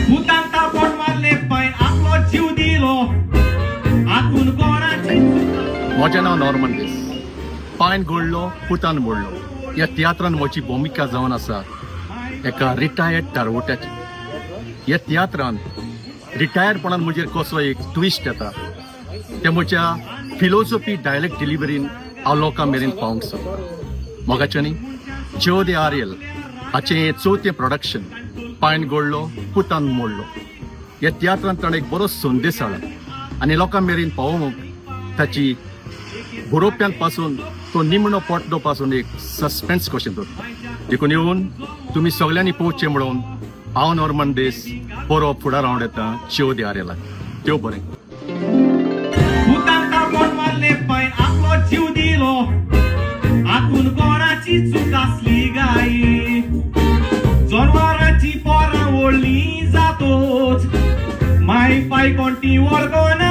पुतान तापोट मारले पायन आपलो जीव दिलो आतून कोणाची म्हजें नांव नॉर्मन देस. पांयन गोडलो पुतान मोडलो ह्या तियात्रान म्हजी भुमिका जावन आसा एका रिटायर्ड तारवट्याची. ह्या तियात्रान रिटायर्डपणान म्हजेर कसो एक ट्विस्ट येता ते म्हज्या फिलोसॉफी डायलेक्ट डिलिव्हरीन हांव लोकां मेरेन पावोवंक सोदतां. मोगाच्यानी, ज्यो दे आर्यल हाचें हें चवथें प्रोडक्शन पांयन गोडलो पुतान मोडलो. ह्या तियात्रान ताणें एक बरो संदेश हाडला आनी लोकां मेरेन पावोवंक ताची बरोवप्यान पासून तो निमणो पड्डो पासून एक सस्पेन्स कशें दवरता. देखून येवन तुमी सगल्यांनी पळोवचें म्हणून हांव नॉर्मन देस बरो फुडार हांव येता. शेव दे आरेला त्यो बरें. पुतान तापोट मारले पायन आपलो जीव दिलो आतून कोणाची चूक आसली गाय जनवरांची पोरां व्हडली जातोच माय पाय कोणती वळखना.